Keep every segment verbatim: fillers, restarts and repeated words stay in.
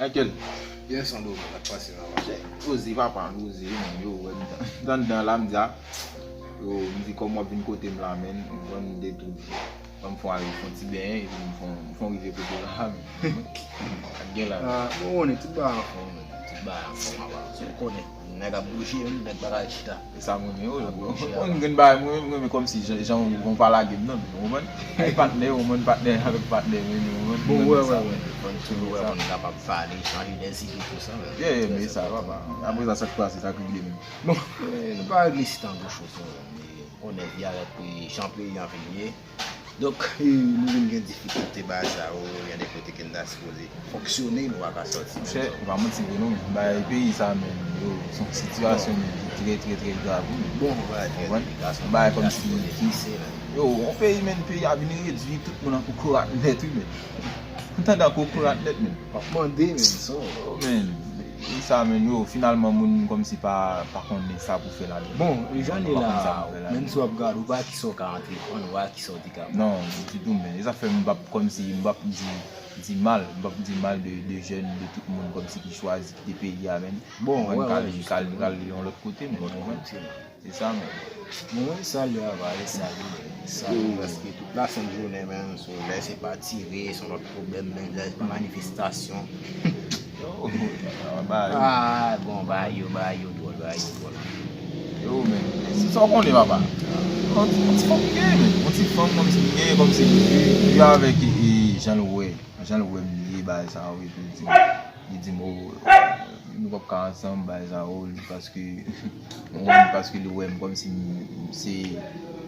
Michael. Yes, Ando, sa k pase la, papa? Oze, papa, oze, men, yo, wè, m t anndan la, m di, a, yo, m di, kòm w ap vin kote m la, men, m konn de tout. Ban m fè yon, fè yon ti benyen, epi m fè yon, m fè yon rive kote w la, men. Sa k gen la? Ah, bon, w konnen, tout bagay anfòm, men. Tout bagay anfòm, papa. Ou konnen, nèg ap bouje, nèg pa ka chita. E sa m renmen, wi. Mwen, mwen gen bagay, mwen, mwen renmen kòmsi jan, jan w, w pa lage m, non, ou konprann? Ay patnè, ou konprann, patnè avèk patnè, men, ou konprann? Bon, wè, wè, wè. Fò n toujou wè pou n kapab pale, chanje dèzide, tou sa, men. Yeah, yeah, men sa, papa. Apre sa, sa k pase, sa k regle menm. Bon, eh, nou pa regle si tan gwo choz, non, men, ou konnen vi a rete jan peyi an vin ye. Donk, eh, nou vin gen difikilte bagay sa yo, gen de kote ke n ta sipoze fonksyone, nou pa ka sòti menm. Monchè, ou pa manti vre non, men bagay peyi sa menm, yo, se yon sitiyasyon menm ki trè, trè, trè grav, wi, men. Bon, bagay trè deliga, se yon bagay kòmsi, yo, yon peyi, men, peyi a vin redui tout moun an kokorat nèt, wi, men. Ou tande an kokorat nèt, men. W ap mande, men, so. Oh, men. E sa, men, yo, finalman, moun kòmsi pa, pa konnen sa pou fè ladan. Bon, e jan li la, menm si w ap gade, ou pa kisa w ka antrepann, ou pa kisa w te ka. Non, ditou, men. E sa fè m p ap kòmsi, m p ap di, di mal, m p ap di mal de, de jèn, de tout moun kòmsi ki chwazi kite peyi a, men. Bon, wè, wè, jistèman. K al, k al yon lòt kote, men. Lòt kote, men. Se sa menm. Bon, mwen salye a, ba, e salye, e salye, paske tout la sent jounen, men, solèy se pa tire, se yon lòt pwoblèm, men, lè se pa manifestasyon. Yo, ba, yo. Ah, bon, ba, yo, ba, yo, dwòl, ba, yo, dwòl. Yo, men, se sa w konnen, papa. Yon ti, yon ti fanm m genyen, men. Yon ti fanm, kòmsi m genyen, kòmsi m viv avèk, e, e, jan l wè, jan l wè m ye, bagay sa yo, epi l di m, li di m, oh, nou p ap ka ansanm, bagay sa yo, li, paske, ou konprann, paske li wè m kòmsi m, se,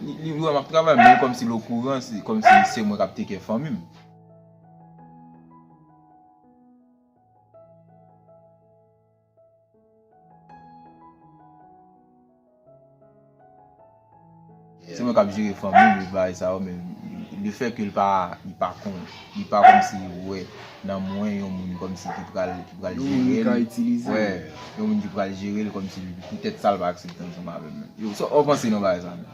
li, li wè m ap travay, men kòmsi l okouran, se kòmsi se mwen k ap teke fanmi m. Se mwen k ap jere fanmi m, e bagay sa yo, men lefètke li pa, li pa kon, li pa kòmsi wè nan mwen yon moun kòmsi ki pral, ki pral jere l. Yon moun ki ka itilize l. Wè, yon moun ki pral jere l kòmsi li, poutèt sa l pa aksepte ansanm avè m, men. Yo, sa w panse nan bagay sa, men?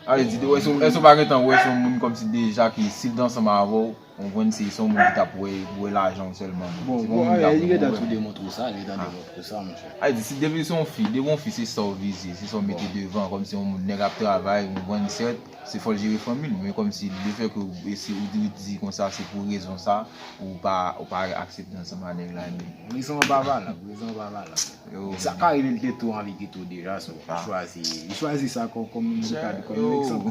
Ale di, èske, èske w pa gentan wè se yon moun kòmsi deja ki si l te ansanm avè w, ou konprann, se, se yon moun ki t ap wè, wè lajan w sèlman. Bon, bon, li gentan tou demontre w sa, li gentan demontre w sa, monchè. Ay di, si depi se yon fi, depi yon fi, se sa w vize, se sa w mete devan, kòmsi yon moun, nèg ap travay, ou konprann, sèt, se fò l jere fanmi l, men kòmsi lefètke ou, e si ou di, ou di konsa, se pou rezon sa, ou pa, ou pa aksepte ansanm a nèg la, men. Rezon an pa valab, rezon an pa valab. Yo. Sa ka rive l te tou anvi kite w deja, so, li chwazi, li chwazi sa kòm, kòm, kòm egzanp.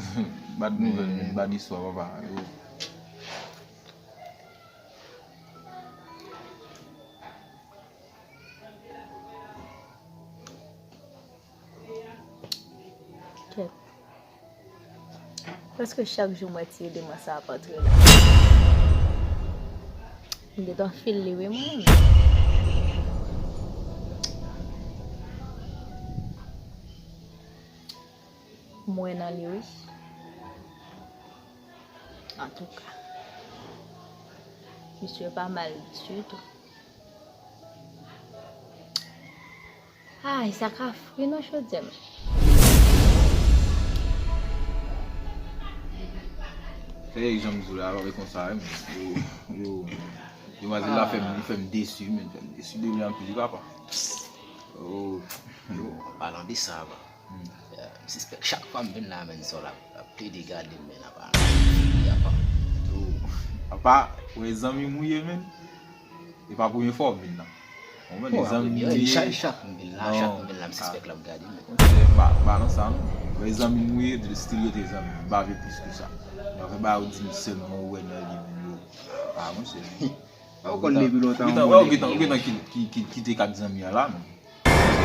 Bad nouvèl, men, bad istwa, papa. Yo. Kèt. Prèske chak jou m wè ti eleman sa ap antre la. M gentan fil li, wi, mwen. M wè nan li, wi. Antouka, misye pa mal ditou. Ay, sa ka fri nan chodyè m. Se jan m di w la, pa konsa, men. Yo, yo, demwazèl la fè m, li fè m desi, men, fè m desi de li anpil, wi, papa. Oh. Yo, an palan de sa, papa. Hmm. Eh, m sispèk chak fwa m vin la, men, sa l ap, ap plede gade m, men, apa, apa. Yo, apa, wè zanmi m ou ye, men. E pa premye fwa w vin la. Ou konprann, e zanmi m ou ye. Chak, chak m vin la, chak m vin la, m sispèk l ap gade m. Monchè, pa, pa nan sa, non. Wè zanmi m ou ye, still rete zanmi m. M pa vle plis ke sa. Men anfen, bagay ou di m sèlman ou wè nan li, men yo. Ah, monchè. Ou konn depi lontan ou gentan, ou gentan ki, ki, ki, kite kat zanmi an la, men.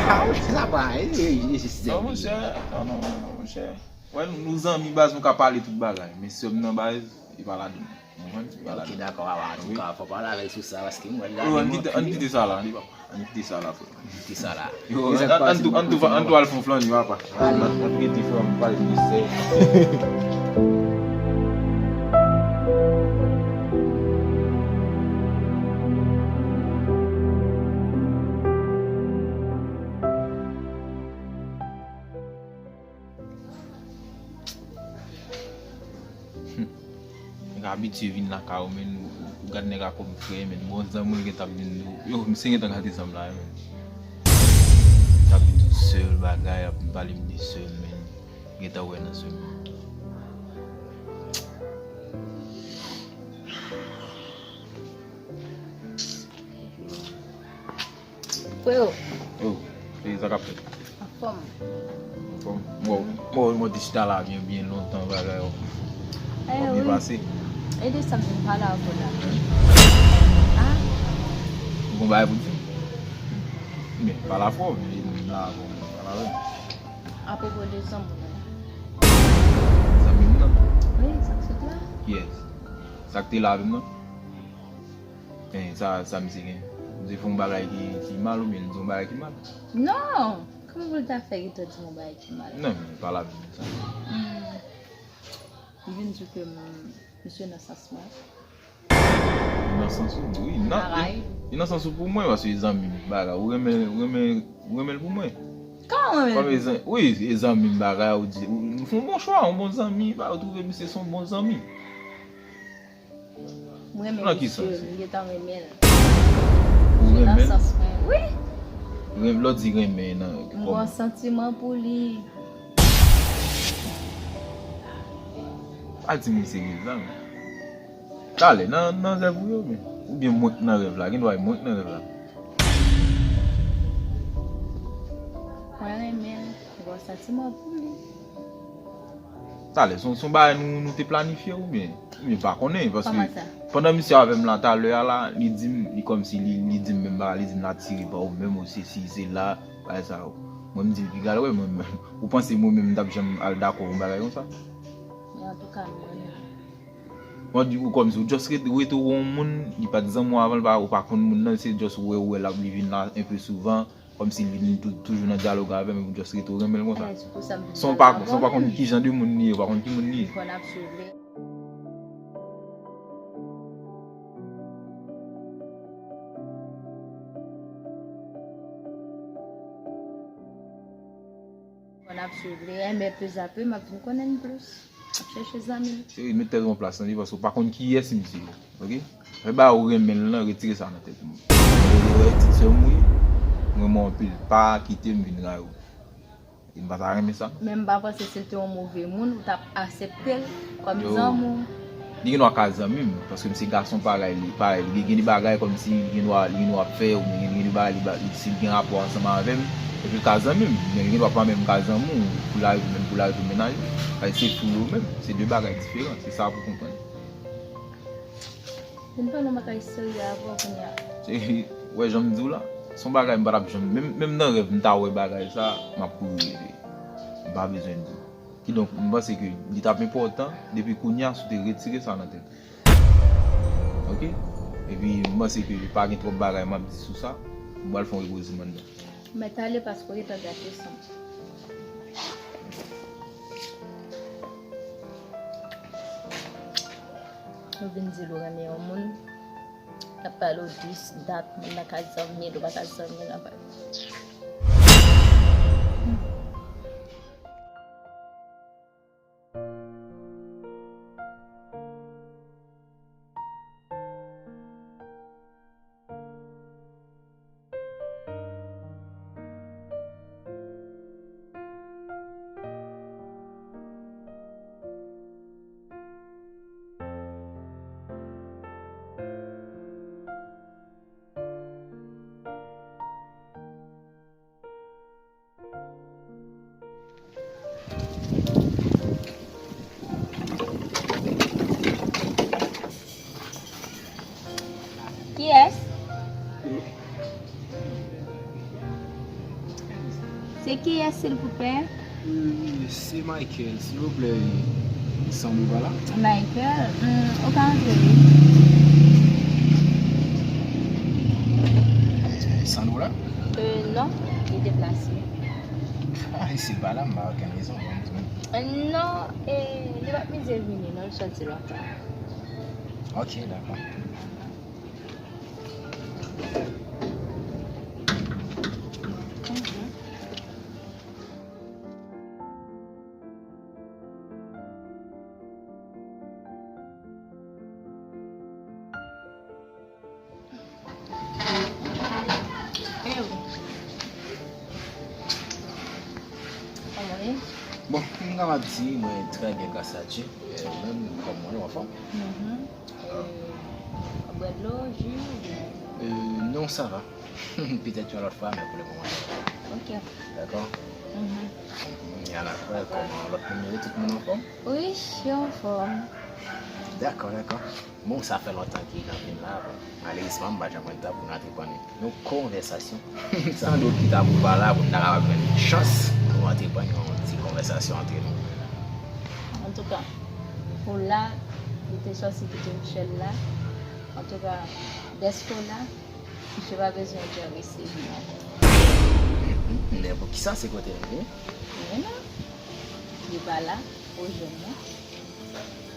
Ah, monchè, sa pa, e, e, e, jis non, monchè, non, non, non, non, monchè. Wè, nou, nou zanmi, baz, nou ka pale tout bagay, men sè m nan, baz, li pa ladan. Ou konprann? Li pa ladan. Ok, dakò, papa, antouka, fò pale avè l sou sa, paske m wè l la. Yo, ann kite, ann kite sa la, li pa, ann kite sa la, frè. Ann kite sa la. Yo, ann, ann tou, ann tou, ann tou al fè yon flann, yo, apa. Ann, ann kite frè m, pale de sè. Nèg abitye vin lakay ou, men ou, ou, Gad nèg a kòm frè, men bon zanmi l gentan ap vin. Yo, misye gentan gade zanmi la, men. T ap vin tou sèl bagay, ap vin pale m de sèl, men. Gentan wè nan sèl. Freo. Yo, e sa k ap fèt? Anfòm. Anfòm? Bon, bon, mwen te chita la byen, byen lontan, bagay yo. Eh, w ap byen pase? E de sa m vin pale avè w la. Ah? Ou gon bagay pou di m? Men, pale avè m, men m la avè w, pale avè m. Apwopo de zanmi w la. Zanmi m nan? Wi, sa k sot la. Kiyès? Sa k te la avè m nan? Men sa, sa misye gen? Misye fè yon bagay ki, ki mal oubyen li di yon bagay ki mal? Non! Kòman pou l ta fè gentan di yon bagay ki mal? Non, men pa la vin sa. Hmm. Li vin di ke m, misye nan sans mwen. Li nan sans ou, wi. Li nan, li, li nan sans ou pou mwen, paske e zanmi m, bagay. Ou renmen, ou renmen, ou renmen l pou mwen. Kòman w renmen l pou mwen? Wi, e zanmi m, bagay, ou di, ou, ou fè yon bon chwa, yon bon zanmi, bagay, ou twouve misye se yon bon zanmi. M renmen misye, m gentan renmen l. Ou renmen l? Nan sans mwen, wi. Renm-, lè w di renmen nan, m gon santiman pou li. Pa di m ou serye, zanmi. Talè, nan, nan rèv ou yo, men. Oubyen mwen k nan rèv la, gen dwa e mwen k nan rèv la. Mwen renmen l, m gon santiman pou li. Talè, se yon, se yon bagay nou, nou te planifye oubyen? Oubyen pa konnen, paske pandan misye avè m la talè a la, li di m, li kòmsi li, li di m menm bagay, li di m l atire pa ou menm, ou se si se la, bagay sa yo. Mwen m di l, piga l wè, mwen, ou panse mwen menm m t ap janm al dakò yon bagay konsa? Men antouka, mwen menm. Mwen di ou kòmsi ou just rete, rete ou wè yon moun, li pa t zanmi w avan, li pa, ou pa konn moun nan, se just ou wè, ou wè l ap, li vin la enpe souvan, kòmsi li vin tou-, toujou nan dyalòg avè m, epi w just rete w renmen l konsa. Alèz pou sa m vin. San w pa, san w pa konn ki jan de moun li ye, w pa konn ki moun li ye. Konn ap swiv li. Konn ap swiv li, enben pezapè, m ap vin konnen l plis. M ap chèche zanmi m. Cheri, met tèt ou an plas nan li, paske w pa konn kiyès misye ye, oke? Fè ba ou renmen l lan, retire sa nan tèt ou. Ou wè ti sè m wi, m renmen w anpil, pa kite m vin rayi w. E m pa ta renmen sa. Men m pa panse si l te yon move moun, ou t ap aksepte l kòm zanmi w. Li gen dwa ka zanmi m, paske m se gason parèy li, parèy li. Gen, gen de bagay kòmsi li gen dwa, li gen dwa ap fè, oubyen gen, gen de bagay li ba, li, si l gen rapò ansanm avè m, epi l ka zanmi m. Men li gen dwa pa menm ka zanmi w, pou l arive menm, pou l arive mennaj ou. Paske se fou yo menm, se de bagay diferan, se sa pou konprann. Vin pale yon bagay serye avè w kounye a. Se, wè, jan m di w la, se yon bagay m pa t ap janm, menm, menm nan rèv, m ta wè bagay sa, m ap kouri rele. M pa bezwen di w. Kidonk, m panse ke li t ap enpòtan, depi kounye a, si w te retire sa nan tèt ou. Oke? Epi, m panse ke pa gen twòp bagay m ap di sou sa. M pral fè yon repoze m anndan. Mèt ale paske w gentan gate san m. Ou vin di l ou renmen yon moun, l ap pale w dis, dat, moun nan ka zanmi l, ou pa ka zanmi l anba. Kiyès? Se kiyès, silvouplè? Euh, se Michael, silvouplè. Sandro pa la? Michael, hmm, ou ka antre, wi. Euh, Sandro la? Euh, non, li deplase. Ah, si l pa la, m pa okenn rezon pou m di. Non, e, li p ap mize vini, non, l sòti lontan. Ok, dakò. Bon, m kapab di mwen trè byen gras a Dye. E ou menm, kòman w ye, w anfòm? Mhm. Ou bwè dlo, ji, oubyen? Euh, non, sa va. Petèt yon lòt fwa, men pou le moman, sa va. Ok. Dakò? Mhm. Kounye a n a kwè kòman lòt moun yo ye, tout moun anfòm? Wi, yo anfòm. Dakò, dakò. Bon, sa fè lontan ke n ap vin la. Bon, malerezman, m pa janm jwenn tan pou n antreprendre yon konvèsasyon. Sandro ki ta pou pa la pou n ta kapab jwenn chans pou antreprendre yon ti konvèsasyon antre nou. Antouka, ou la, ou te chwazi kite Michel la. Antouka, dèske w la, misye pa bezwen enterese vin ankò. Men poukisa se kote l vini? Men non, li pa la, ou jwenn mwen.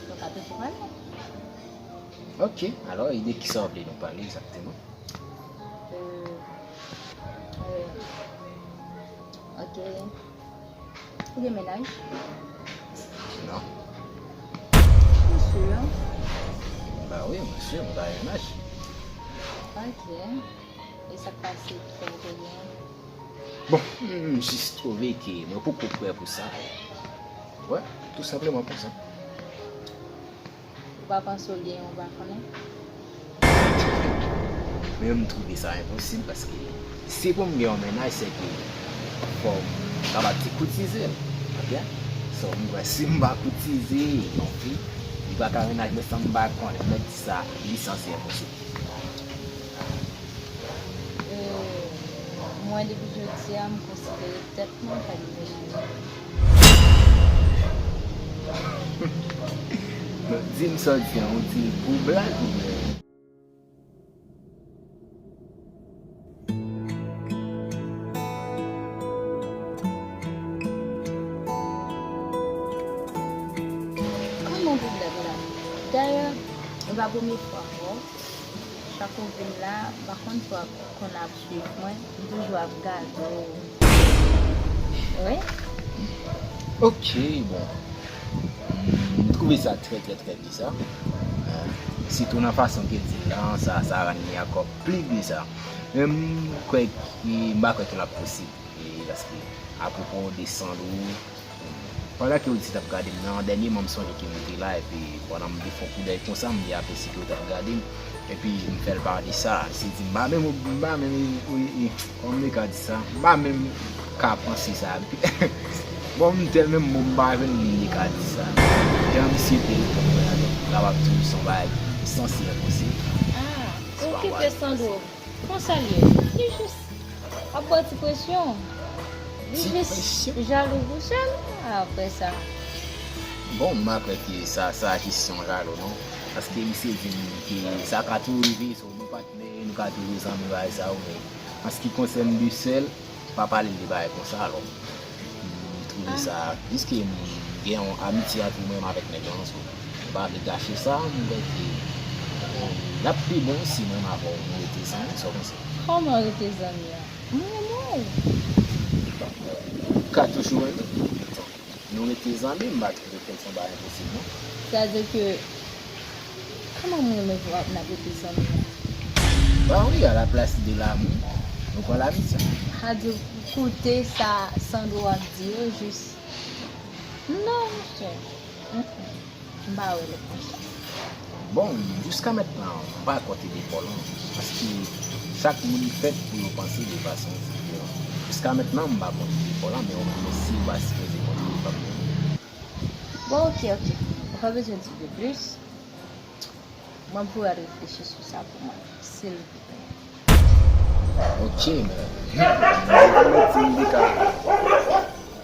Nou ka toujou pale. Ok, alò, e de kisa w vle nou pale egzakteman? Euh, euh, ok. Ou gen mennaj? Non. Ou si? Ba wi, mwen si, mwen pa gen mennaj. Ok. E sa k pase ki fè w te gen? Bon, m jis twouve ke mwen poko prè pou sa. Wè, tou senpleman konsa. Ou pa panse w gen yon, ou pa konnen? Men m twouve sa enposib paske si pou m gen yon mennaj, se ke fò m kapab ti koutize l. Ok? So, m kwè si m pa koutize yon fi, li pa ka mennaj mwen san m pa konnen. M mèt di sa, li sanse enposib. Euh, mwen, depi jodi a, m konsidere tèt mwen kòm mennaj. Di m sa w di an, ou di l pou blag oubyen? Kòman pou blag la? Dayè, e pa premye fwa ankò. Chak ou vin la, m pa konn si w ap konn ap swiv mwen, m toujou ap gade w. Wi. Ok, bon. M twouve sa trè, trè, trè biza. Eh, sitou nan fason ke l di l lan, sa, sa rann li ankò pli biza. Men m kwè ke, m pa kwè ke l ap posib. E paske, apwopo de Sandro, pandan ke Odette t ap gade m nan, dènyèman m sonje ke m te la, epi pandan m te fè yon koudèy konsa, m te apresye ke yo t ap gade m. Epi m fè l pa de sa, li di m pa menm, m pa menm, wi, wi, kòman m te ka di sa? M pa menm ka panse sa. Bon, m tèlman menm mo m pa jwenn, m te ka di sa. Jan misye te reponn mwen an, donk, kapab di w se yon bagay ki sanse enposib. Ah, se pa yon bagay ki posib. Konsa l ye. Li jis ap ba w ti presyon. Li jis jalou pou sèl. Apre sa. Bon, m pa kwè ke sa, sa jis yon jalou, non. Paske misye di m ke sa ka tou rive, so nou patnè, nou ka toujou zanmi, bagay sa yo, men an se ki konsène de sèl, pa pale de bagay konsa, alò. M twouve sa, piske m gen yon amitye ant mwen menm avèk nèg lan, so, m pa vle gache sa, m kwè ke l ap pi bon si mwen menm avè w nou rete zanmi, sa w panse? Kòman rete zanmi an? M renmen w. Ou ka toujou renmen m. Nou rete zanmi, m pa twouve ke l se yon bagay enposib, non. Sa vle di ke, kòman m renmen w ap n ap rete zanmi an? Ba wi, à la place de l'amour, nou pran lamitye. Sa vle di, koute sa Sandro ap di yo, jis. Non, monchè. Mm, mm. M pa wè l konsa. Bon, jiska mentnan, m pa konte depò lan, paske chak moun fèt pou yo panse de fason diferan. Jiska mentnan, m pa konte depò lan, men ou konnen si ou pa sipoze konte depò lan. Bon, ok, ok. Ou pa bezwen di de plis. Mwen pou al reflechi sou sa pou mwen, silvouplè. Ok, men. Mwen di m te ka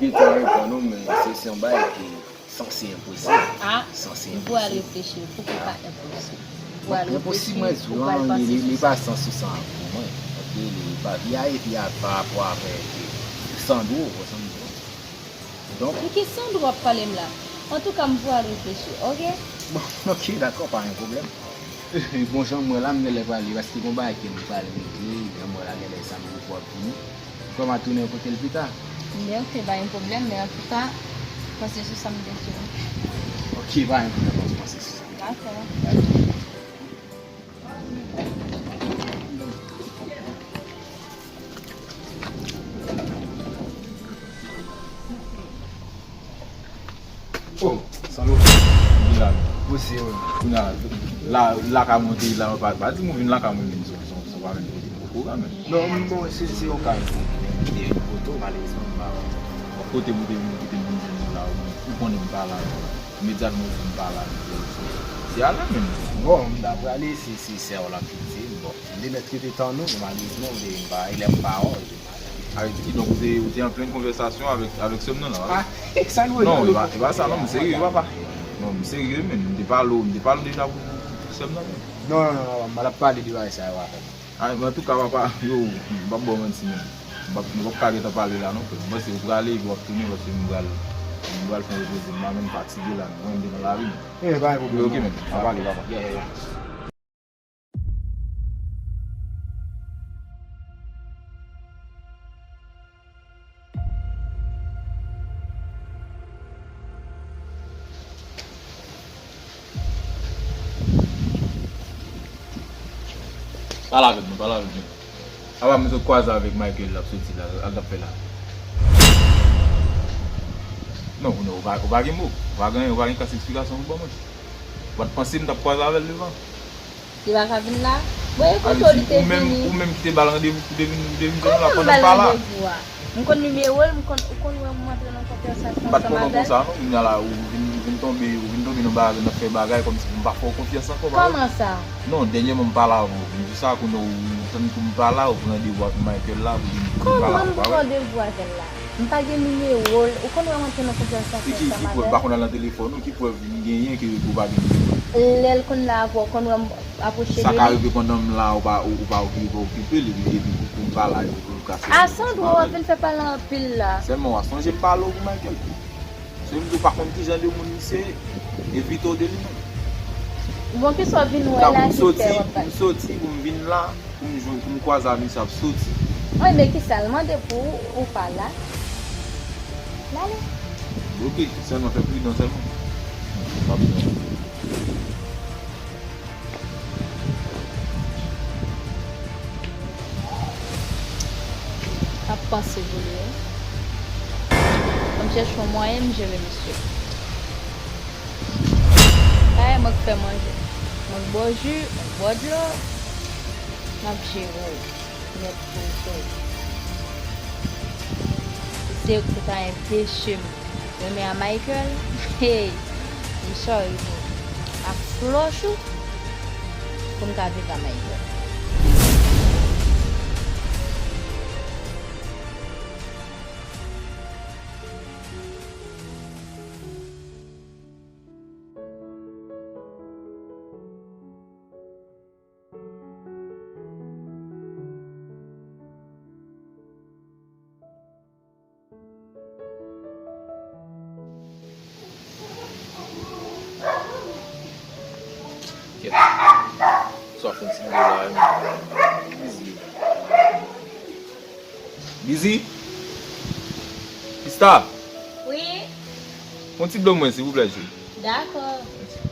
gentan reponn ou, men se, se yon bagay ki sanse enposib. Ah, sanse enposib. M pou al reflechi, poukisa pa enposib? M pou al reflechi, mwen di w, ou pral panse sou sa. Li pa sanse sa pou mwen. Ok, li pa, li a epi a pa rapò avèk Sandro, ou konprann? Donk. De ki Sandro w ap pale m la? Antouka, m pou al reflechi, ok? Bon, ok, dakò, pa gen pwoblèm. Bon, jan m wè la, m genlè prale, paske gon bagay ke m pral regle, jan m wè la, genlè samdi pou w ap vini. Kòm a tounen kote l pita. Men ok, pa gen pwoblèm, men antouka, panse sou sa m te di w. Ok, pa gen pwoblèm, panse sou sa. Dakò. Oh, Sanlo. Vin la. Poze w. Kounye a, la, la ka monte la, pa, pa di m ou vin la ka mwen vin son, son, son pa menm kote m poko kanmenm. Non, m bon, se, se yon kay pou m te yon poto, malerezman, m pa wè. Bon, kote m te vin, kote m vin jwenn ou la, ou, ou konnen m pa la, non. Imedyatman ou di m pa la, non, se, se, se ale menm. Bon, m ta prale, se, se sè w la ki di m, bon, m te mèt rete tann ou, men malerezman, ou te, m pa, lè m pa wè w, ou te pale. Avèk ki, donk, ou te, ou te an plen konvèsasyon avèk, avèk sè m nan la, wi. Ah, sa nou Non, e pa, e pa sa, non, m serye, papa. Non, m serye, men m te pale w, m te pale w deja pou, pou sè m nan, men. Non, non, non, non, m pa t ap pale de bagay sa yo avè w. Ah, men antouka, papa, yo, m p ap ba w manti, men. M p ap, m p ap ka gentan pale la, non, frè. M panse ou prale, epi w ap tounen, paske m pral, m pral fè yon repoze. M pa menm fatige la, men mwen, m te nan lari, men. Eh, pa gen pwoblèm, non. Ok, men, m ap pale, papa. Yeah, yeah, yeah. Pale avèk mwen, pale avèk mwen. Apa m sot kwaze avèk Michael l ap soti la, sa l t ap fè la? Non, non, ou pa, ou pa gen mo, ou pa gen, ou pa gen klas eksplikasyon pou ban mwen. Ou pa t panse m t ap kwaze avè l devan? Li pa ka vin la? Bon, e kote w li te vini? Ou menm ki te ba l randevou pou te vin, pou te vin jwenn ou la pandan m pa la? Kòman m ba l randevou a? M konn nimewo l, m konn, ou konn wè m antre nan konvèsasyon ansanm avè l? M pa t konnen konsa non, kounye a la ou vin, ou vin tonbe, ou vin tonbe nan bagay, nan fè bagay kòmsi pou m pa fè w konfyans ankò, pa vre? Kòman sa? Non, dènyèman m pale avè w, m di sa kounye a ou tann pou m pale a, ou pran randevou ak Michael la pou vin, pou vin pale avè w, pa vre? Kòman m pran randevou avè l la? M pa gen nimewo l, ou konn wè m antre nan konvèsasyon ansanm avè l? E ki, ki prèv? M pa konn al nan telefòn ou, ki prèv? Gen, gen ke ou pa gen nimewo l. Lè l konn la avè w, konn wè m apwoche de li. Sa ka rive pandan m la, ou pa, ou, ou pa okipe, ou pa okipe l, epi, epi pou, pou m pa la, epi pou l kase. A san dwa w ap vin fè pale anpil la. Sèlman w a sonje m pale w pou Michael. Se m di w pa konn kijan de moun li se, evite w de li menm. Bon, kisa w vin wè la ki fè w ap pale? M soti pou m vin la. Pou m jwenn, pou m kwaze a misye ap soti. Wi, men kisa l mande pou ou, ou pa la? L ale. Ok, sèlman fè pridan sèlman. Pa bezwen. Ap panse pou li, wi. Fò m chèche yon mwayen m jere misye. Ay, mwen k fè manje. Mwen k bò ji, mwen k bò dlo. M ap jere w nèt pou w sòti. Se, se ta enpeche m renmen a Michael. Hey! M sòri pou ou. Ak flòch ou, pou m ka viv a Michael. Kèt. Sa fè yon ti dlo la, wi. Bizi. Bizi? Sista? Wi? Yon ti dlo mwen, silvouplè, cheri. Dakò. Mèsi.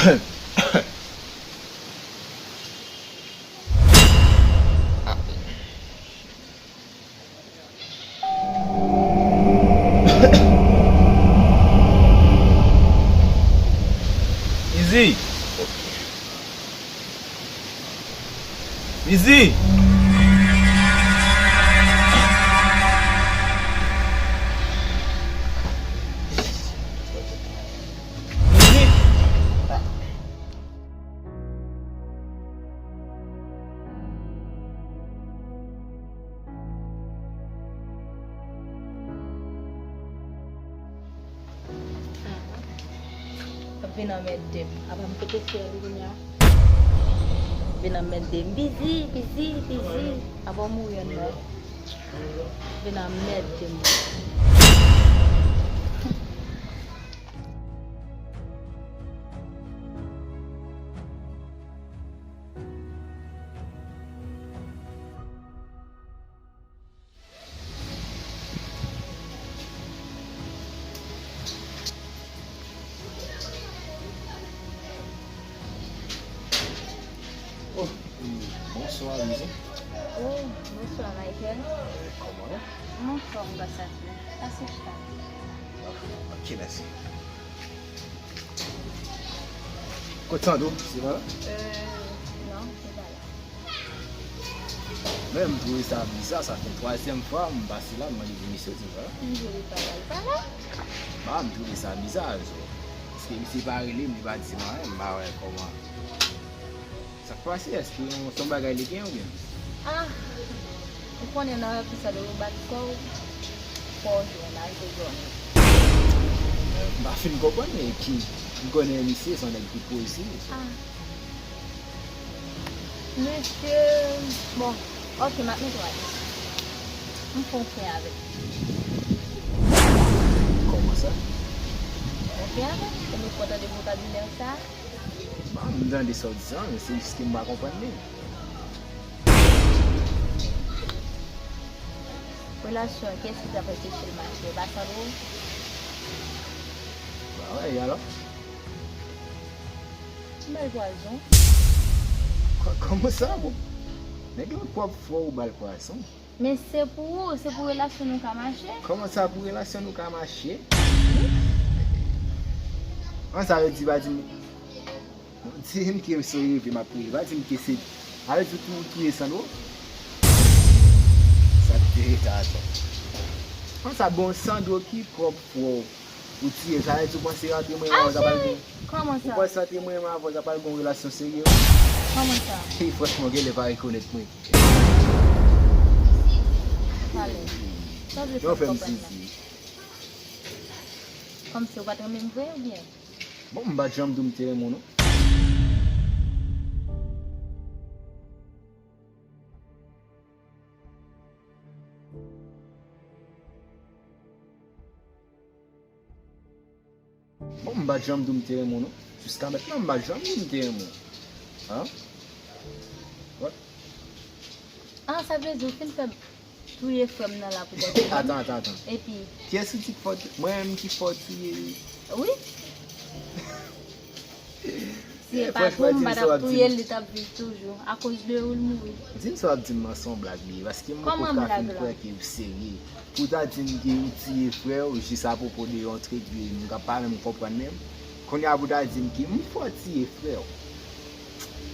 Mizi! Mizi! Mizi! Ap vin anmède m. Apa m kote frè li kounye a? Vin anmède m. Bizi, bizi, bizi. Apa w mouri anndan? Vin anmède m. Oh, bonswa, Mizi. Oh, bonswa, Michael. Kòman w ye? M anfòm, gras a Dye. Pase chita. Ok, mèsi. Kot Sandro? Se pa la? Euh, non, se pa la. Men m twouve sa biza, sa fè twazyèm fwa m pase la, m mande pou misye, se pa la. M di w li pa la, li pa la. Ba, m twouve sa biza, so. Paske misye pa rele m, li pa di m anyen, m pa wè kòman. Sa k pase? Èske yon, se yon bagay li gen oubyen? Ah! Ou konnen nan rèv sa de ou bat kò w, fò w jwenn al te dòmi. M pa fin konprann, men ki, m konnen misye se yon nèg ki poze. Ah. Mesye, bon, ok, m ap mete w alèz. M fè yon fen avèk li. Kòman sa? Yon fen avèk li, ke m pran tande vokabilè sa. Bon, m tande sa w di an, men se jis ke m pa konprann li. Relasyon, kiyès ki t ap anpeche l mache? E pa Sandro? Ba wi, alò? M ba l pwazon. Kò-, kòman sa, bon? Nèg lan pwòp frè w, ou ba l pwazon? Men se pou ou, se pou relasyon nou ka mache. Kòman sa pou relasyon nou ka mache? An sa yo di, pa di m. Di m ke se reve m ap reve, pa di m ke se. A vle di ou tou ou touye Sandro? Sa te rete atò. An sa bon, Sandro ki pwòp frè w, ou tiye l, sa vle di ou panse antre mwen avè w, sa pral gen. Kòman sa? Ou panse antre mwen avè w, sa pral gen yon relasyon serye? Kòman sa? Franchman, genlè pa rekonèt mwen. Pale. Sa w vle fè m konprann la? Kòmsi ou pa t renmen m vre oubyen? Bon, m pa t janm di w m te renmen w, non. Bon, m pa t janm di w m te renmen w, non. Jiska mentnan, m pa t janm di w m te renmen w. An? What? Ah, sa vle di ou fin fè m touye frè m nan la poutèt ou menm? Atan, atan, atan. Epi? Kiyès ki di k fò, mwen menm ki fò touye li? Wi. Si e pa pou m, m pa t ap touye l, li t ap viv toujou. Akoz de ou l mouri. Di m sa w ap di m nan, se yon blag li ye, paske m poko ka fin kwè ke ou serye. Pou w ta di m ke ou tiye frè w, jis apwopo de yon trik, m ka pa menm konprann menm. Kounye a pou w ta di m ke m fò tiye frè w.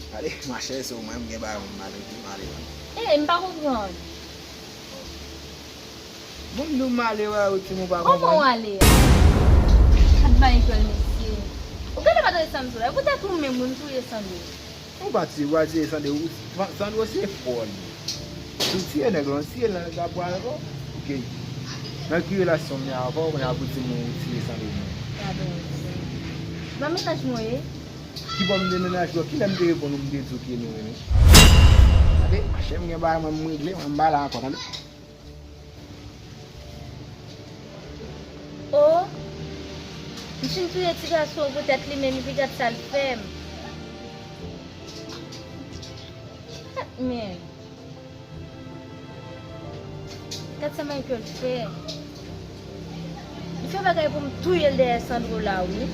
Gade, machè, se w mwen, m gen bagay pou m ale, pou m ale. E, m pa konprann. Bon, m di w m ale, wè, ou di m ou pa konprann. Kòman w ale a? Gad bay ekwèl mesye. Ou genlè pa tande sa m di w la. Poutèt ou menm, wi, m touye Sandro. Ou pa tiye, ou pa tiye Sandro. Ou, Sandro se frè w li ye. Si w tiye nèg lan, tiye l nan nèg la pral ankò. Ok. Nan ki relasyon m ye avè w, kounye a pou di m ou tiye Sandro menm? Gade yon ti. Nan mennaj mwen ye. Ki bò m te mennaj ou? Kilè m te reponn ou m te di w ke nou renmen? Tande, machè, m gen bagay mwen m regle, mwen m pa la ankò, tande. O, m fin touye ti gason poutèt li menm, epi gad sa l fè m. Men. Gad sa Michael fè. Li fè bagay pou m touye l dèyè Sandro la, wi.